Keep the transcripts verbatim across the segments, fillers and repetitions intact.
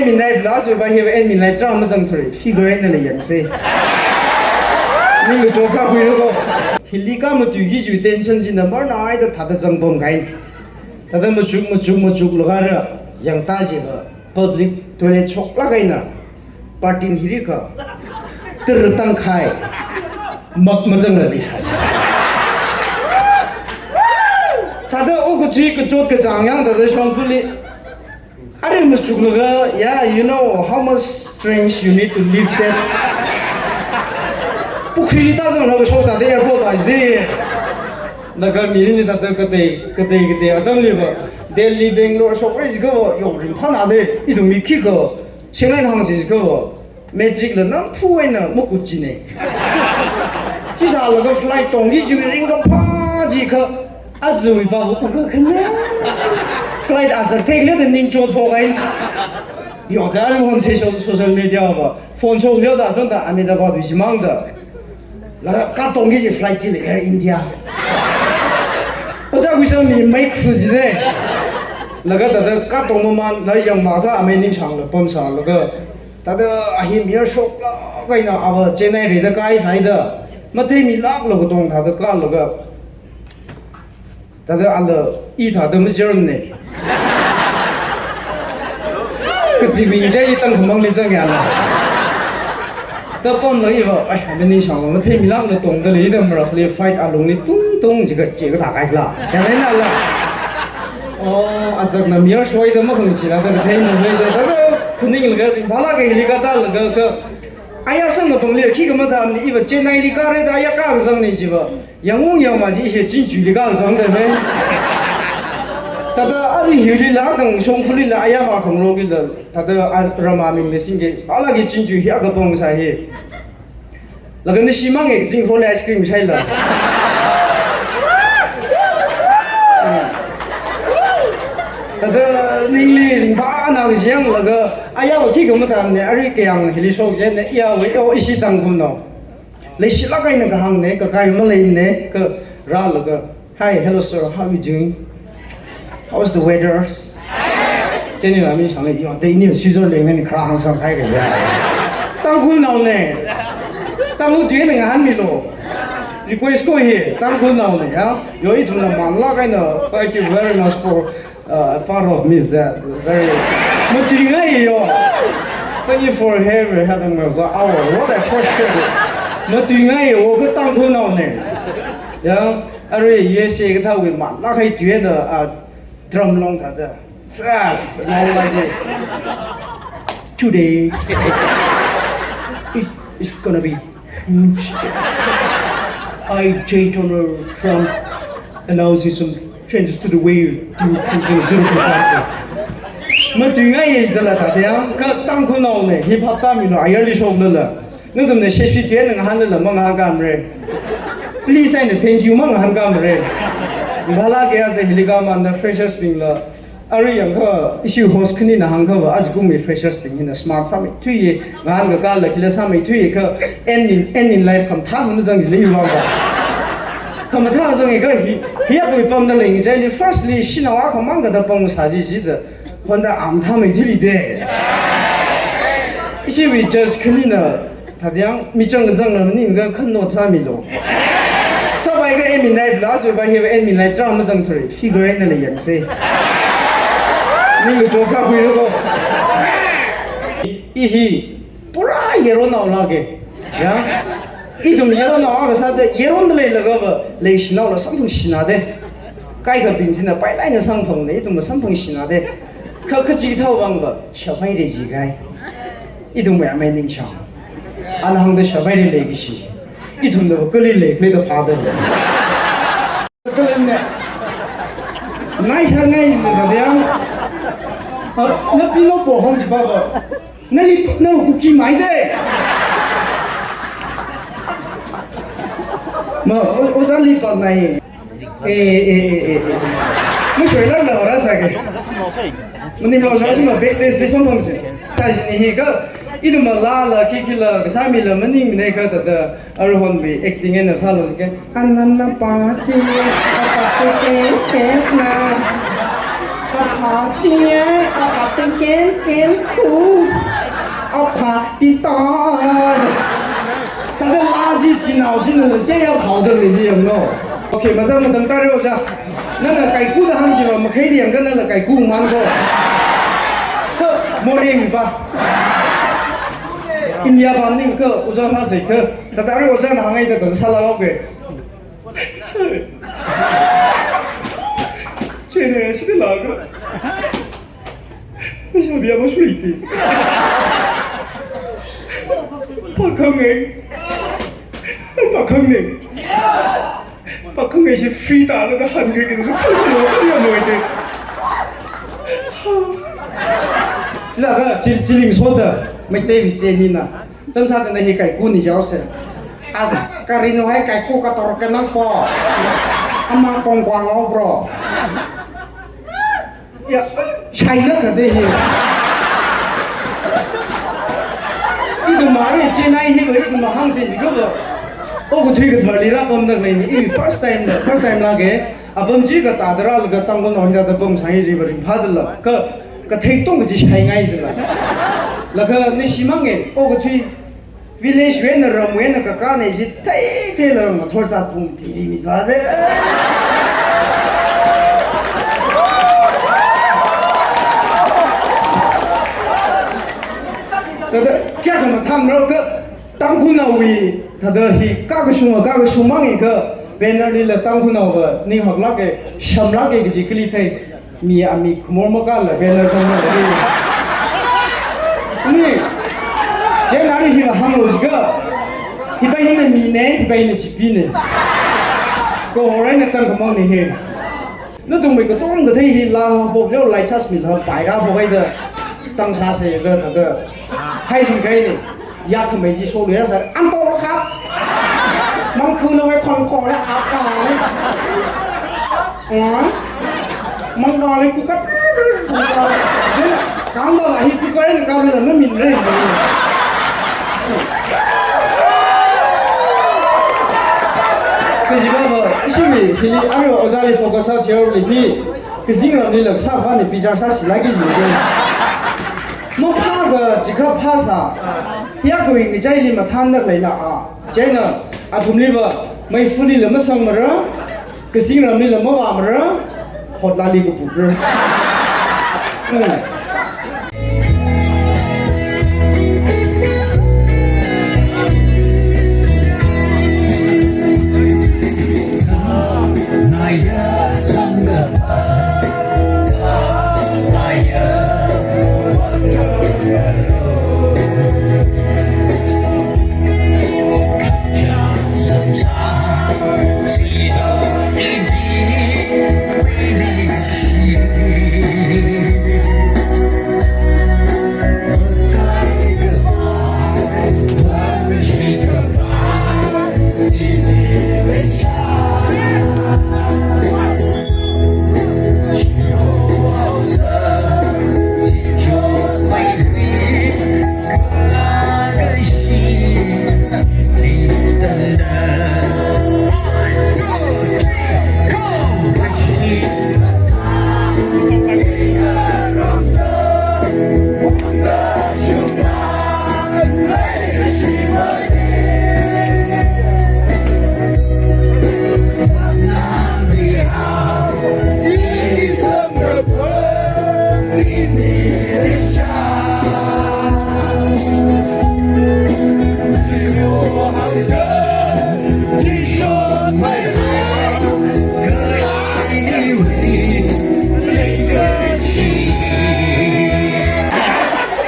Min life la sui ba hi ba en min life chang mazang thuri. Figure eina lei yangse. Ning chot sākhuilu ko. Hili ka matuiki chiwui tension china marnai da thāda zangpam kahaina. Thāda machuk, machuk, machuk lagara yangta chiva public toilet shoklāk eina. Party hili kha. Tir tangkhai. Mak mazanglala leisāsi. Thāda okathui kachot kachāng yang thāda shongfali. Arui machuklaga, yeah, you know how much strength you need to lift that. Pukhrili tāzanglaga shok thāda airport vai ji. Laga mili thāda katei, katei, katei atamliva. Delhi, Bangalore shokra jiakha, yo ringphāna de, ithum mi khikha. Chennai hāngsi jiakha. Magic la namphu eina makup china. Chithālaga flight tongki chiwui ringkaphā jiakha, aja iva uka khana. Flight azak theikhala da ning chotphok kahaina. Yo, ka phone se social, social media va. Phone shokleo da, chonda Ahmedabad wui chimang da. Laga katongki chi flight chili Air India. Ojā khuisā mi mei khuji de. Laga thāda katong mamān la yangmakha amei ningshangla pamsālaga. Thāda ahi miyar shoklāk eina ava Chennai rida kaisai da. Matheimilākla katong thāda kalaga. Thāda ala i thāda majarne. Kachiwui chai tangkhamangli zangya la. Thāda pamla iva, ai, amei ningshangla matheimilākla tongda lei da marakli flight alungli tungtung jiakha chikathā kahaila. Sālaina la. Oh, azakna miyar shoida makhangchila da katheina leida. Thāda phaninglaga ringphālāka hili katālaga kha. Aya sangkapamli khikha mathāmana iva Chennai li kare da aya kazangna jiva. Yangon yangma chi hi Chinchuli kazangda mei. Thāda arui hilila tang shongfalila aya va khangarokli la. Thāda a-, ram aming le singki. Alaki Chinchu hi akapam sā hi. Laga nashi mang e zing hole ice cream shaila. Thāda ningli ringphāna kajiyanglaga aya va khikha mathāmana arui kayang hili shok jina iya va yo ishi Tangkhulnao. Leishilāk eina kahāngna, kakai maleimana, kha rālaga, "Hi, hello sir, how are you doing? How's the weather?" Chieina la ningshangla, yo, da ini Switzerland ni khara hāngsang kahai kaya. Tangkhulnaona. Tangkhul tui eina ngahānmilu. Request ko hi, Tangkhulnaona, ya. Yo, ithumla manlāk eina, thank you very much for Uh, a part of me is that very matuingai yo. Thank you for having, having me for hour. What a question. Matuingai yo, kha Tangkhulnaona. Ya, arui U S A kathāwui manlāk kahai tui eina, uh, drum long thāda. Yes, long la ji. Today, it, it's gonna be huge. I, J Donald Trump, announces some changes to the way to create a beautiful country. Matuingai ye jidala thāda yang, kha Tangkhulnaona, hip hop tāmilu, ayarli shoklala. Nathumna sheshi tui eina ngahānlala, mangahānkamara. Please, eina thank you mangahānkamara. Bhala kayā se hili kamanda freshers bingla. Arui yangkha, ishi host khanina hāngkhava, ajakumwui freshers bing hina smart sāmeithuiya, ngahānkakāla khila sāmeithuiya kha, end in, end in life khamathā mazang jilei vang va. Khamathā zang kha hi, hi akhawui pamda leingachaili, firstly, shanao akhamang kathā pam sāji jida, honda am thāmeithuili de. Ishiwui judge khanina, thāda yang, michang kazangla maningakha note sāmilu. Sāpai kha aim in life la, sāpai hi aim in life chang mazang thuri, figure eina lei yangse. Ning chot sākhuilu ko. I hi, pura yaronnaolāka. Ya? Ithum yaronnaoa kasā da, yaronda leilagava, leishinaola samphang shinā de. Kaikhabing china pailāk eina samphangna, ithumva samphang shinā de. Kha kachi thao vangva, shapai re jikai. Ithumwui amei ningshang. Ana hāngda shapai re leikashi. Ithumna va kali leikhala da phāda. Kali ne. Nai sha nai ne da yang. Ha, na pino po hong ji ba ba. Nali, na Kuki mai de. Ma, o, ojāli pak nai. Eh, eh, eh, eh, eh. Mashoilākla rāsāka. Maninglo jang sima backstage li samphangsa. Thāshini hi kha, ithumla la, khikhi la, kasāmila maningmana kha thāda, aruihonwui acting eina sālu jika. Anana pati, apati ke, ke na. Apa, Aching e, apa tengken ken ku, apa tita. Thāda laa chi chinao china chi ya phao da lei chi yanglu. Okay, matang matang tare ojā. Nana kaiku da hāng chiva makhaida yangakha nala kaiku man ko. Kha morei pa. India pamning kha ojā hāsai kha. Thāda tare ojāna hāngngaida thāda sālāka. Chieina shida lāka. Leishabi ama shuiti. Pakhang e. Ai pakhang e. Pakhang e shi free tālaga hāngkakida khanglo kaya moite. Chilāka chil-, chilingsoda Meitei viche nina. Chāmsā khanā hi kaiku ni jaose. As, karino hai kaiku kator kanang po. Ama kongkwang au bro. Ya, China kade hi. Ithum mari Chennai hi ba ithum hāngse jiga ba. Okathui kathar lira pamda leini. I first time da, first time lāka. Apam chi katāda rālaga Tangkhulnao hithāda pamsai jiva ringphādala. Kha, kathei tong kaji shaingaidala. Laga ni shimang e, okathui village wui eina ramwui eina kakāna ji thei theilaga ngathor zat pung T V mi zāde. Thāda kayākha mathāngarok kha Tangkhulnaowui thāda hi kakashunga kakashung mang e kha banner lila Tangkhulnaova ning haklāka, shamlāka kaji kali thei. Mi amik khumor makāla banner sangna lei. Ni, chieina ari hi hānglo jiga. Hipa hina mi ne, hipa hina chipi ne. Ko horai na tang kamang ne he. Nathumwui katom kathei hi laa pok leo lai sas mi la pai ra pok ai da. Tang sāse da thāda. Hai ri kai ne. Yakhamei chi solu ya sāra, anto kha. Mangkhu lo wei khon khon le apa le. Nga. Mangda le kukat. Jena, kangda la hi kukat le kangda la min re. Kajiva ba, ishimi, hili, ayo, ojāli focus sā thihaoli hi. Kazingramli la sāpha ni bichar sāsi lagi ji. Maphāva jikha phāsā. Yakhawui ngachaili mathānda leila a. Chieina athumliva meifulila masangmara, kazingramlila mavāmara, hotlali kapupra. Hmm.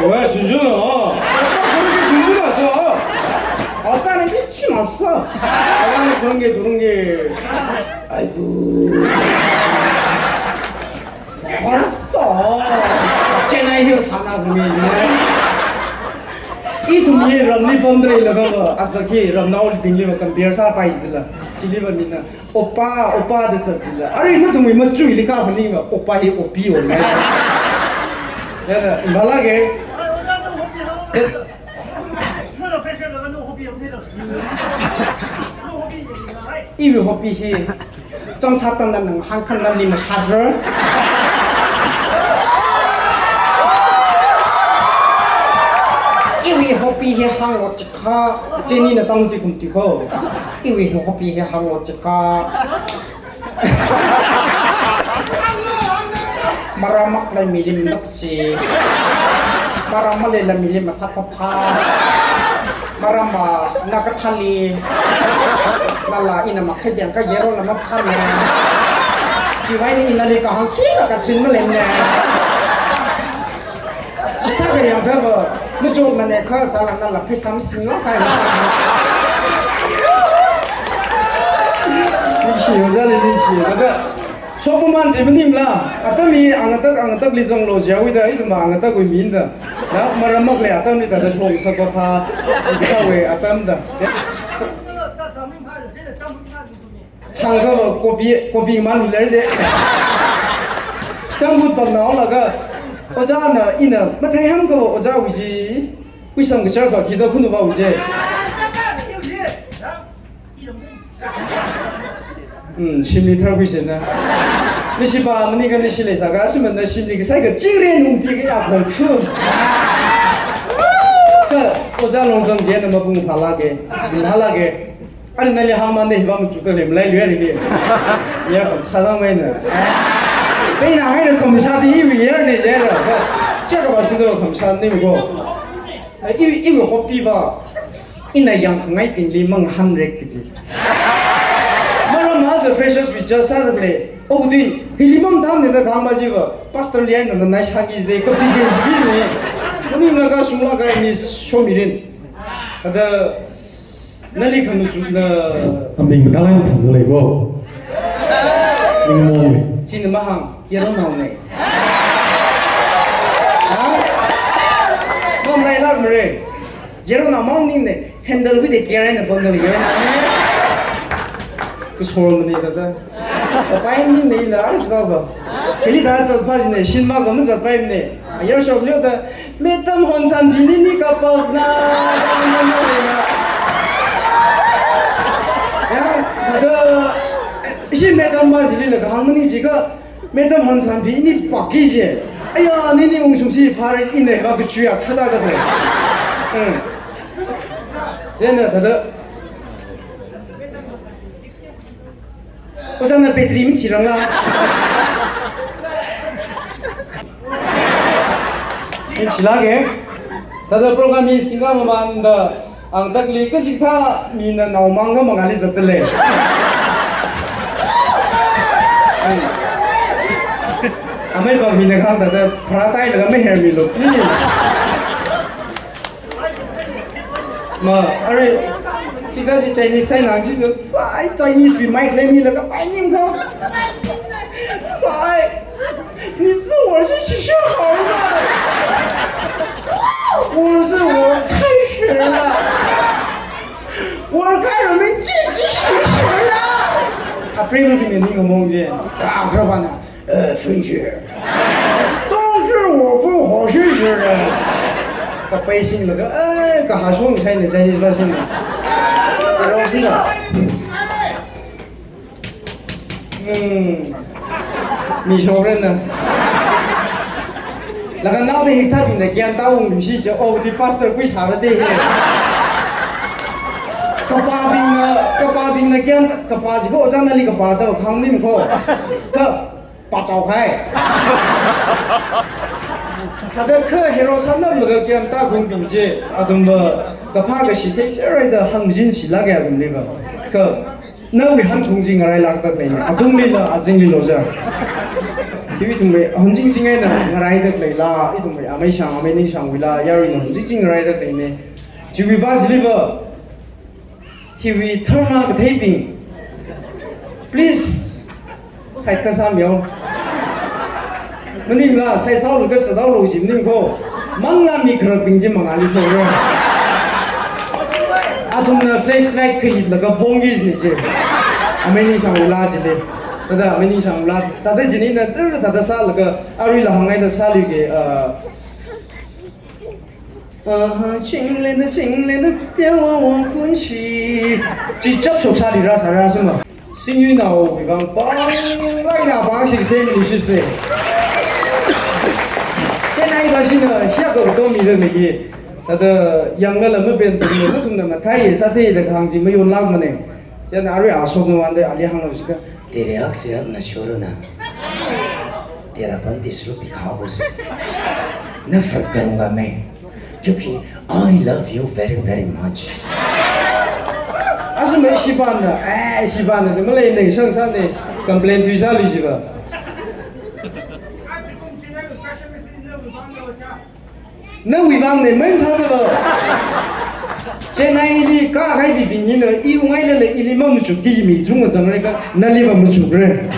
Wa, chunchun lo. Chunchun lo so. Ata ne bichi maso. Ata ne kurang ke turung ke. Aidu. Horso. Chennai Hills sāna bumi. Ithum hi ramli pamda leilaga, aja khi ramnaobingli va compare sāpai jila. Chiliva mina, oppa, oppa da zat jila. Arui nathumwui machuili kaphaninga, oppa hi oppi ol ngai. Yada, bala ke. Iwui hobby hi. Chāmsā tangda nang hāngkhanli mashatra. Pi hi hānglo chikha, chieina tangti kumti ko. Iwui hobby hi hānglo chikha. Maram makhalei milim naksi. Maram maleila milim masat papha. Maram ma nakathali. Nala ina makhai diang ka yero la makhane. Chiwui eina inali kahāng khikha katrin malene. Sākha yangkha va, machukmane kha sāla nala pheisā masinglo kha sā. Ningshi, ojāli ningshi. Laga, shokmamansi maningla, atam hi angatak, angatakli zanglo jihaoda, ithum angatak wui mina da. Na, maram makhalei atamli thāda shokngasak papha, chikathāwui atam da. Hāngkha va copy, copy man mi lei je. Changgut pamnao laga, ojāna ina matheihāngkha va ojāwui chi, kuisam kachar kha khida khunu vāwui je. Hmm, shimli thar kuisena. Nishi pa mani ka nishi leisākha, ashimānda shimli kasai ka chingren ungpi kaya khongthu. Kha, ojā Longzang jina mapung phalāke, phalāke. Ani nali hāngmane hiva machuta lem lai luiya rile. Ya khamsā dang maina. Eina haira khamsādi iwui yarne jera. Chaka va shuda khamsāne ko. I, iwui hobby va. Ina yangkhangaibingli mangahānrek kaji. Maram ma aja freshers wui church sāda lei. Okathui, hili mamathāmane da kahāng va jiva. Pastor li eina na nai shāngi de, kapi ke zibine. Kani na kashungla ka ini shomirin. Ada Nali khamachukna. Aming matalang phung lei bo. Ning mong lei. China mahāng, yaronaone. Ha? Mom lai lak mare. Yaronao mang ningne. Handle with the care and the bundle yaronaone. Kusormane thāda. Kapai ningne ina aris baba. Hili thāda zatpha jine, shinma kama zatpaimane. Ayar shop leo da, Madam Honsanphi nini kapakna, na, na, na, na. Ya, thāda, ishi madam va jilila kahāng maning jiakha, Madam Honsanphi ini paki je. Aya, nini ungshungsi phare ine va kachuya kafada da. Hmm. Jena thāda. Ojāna battery mathirangla. Ningshilāke. Thāda program hi singkha mamanda angatakli kachikathā mina naomang kha mangāli zatda lei. Amei bang mina khang thāda pharā tailaga mahermilo, please. Ma, are, chida chi Chinese tai nang chi so, sai, Chinese wui mic lei milaga pai nim kha. Sai, 你是我是其实好的，我是我太神了，我看人们自己学习了。 Apre mi bine ning mong je. Ah, kharapana. Eh, 分解。但是我不好学习的。 Kapai singlaga, eh, kahāng shong sai ne Chinese va sing. Rong sing. Hmm. Mi shong ren na. Laga naoda hikathābingna gyan tāungluishi je, oh, di pastor kui sāra de he. Kapābingna, kapābingna gyan, kapā jibo ojānali kapā da khang nim ko. Ka, pachao khai. Thāda kha hero sānamlaga gyan tākhumbing je, athumva kaphā kashi theiser haida hāngchinshilāke athumliva. Ka, nawui hankhung chi ngarailākda leine. Athumlila, azingli lo ja. Iwui ithumwui hanjing ching eina ngaraida leila, ithumwui amei shang, amei ningshangwuila, yaruina hanjing ching ngaraida leine. Chiwui va jiliva, hiwui dharma katheibing. Please, side kasā miyo. Maningla, side sālu kazathaolu ji maning ko. Manglā mi kharakbing ji mangāli shokra. Athumna flashlight khayitlaga phongki jine je. Amei ningshangwuila jile. Thāda amei ningshangwuila. Thāda jinina, thāda sālaga, aruila hāngngaida sāluike, uh, Aha, chinglena, chinglena, pyawa wa kunshi. Chi chap shok sāli rāsāra sima. Singyuinaowui vang pāng, laina pāng shi family shi se. Chennai va shina, hiya ko to mi de mi. Thāda yanglala mapen tungna, nathumna mathāi sāthei da kahāng chi mayonlākmana. Chieina arui ashokna wanda ali hānglu jiakha, तेरे हक से हक ना छोड़ो ना, तेरा बंदिश रो दिखाओ मुझे, नफरत करूँगा मैं, क्योंकि I love you very very much. Ashi mai shibana, eh, shibana da malei nei sang sa nei, complain tui sālu jiva. Nawui vang nei, main sāda ba. Chennai li kahai bibing nina, i ungailala ili mamachukki kaji mi chungkha zanglaga, nali va machukra.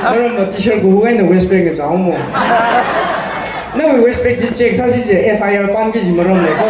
Maramva T-shirt khuingaina waistband kazang mo. Nawui waistband chi check sāsi je, F I R panki kaji maram leiko.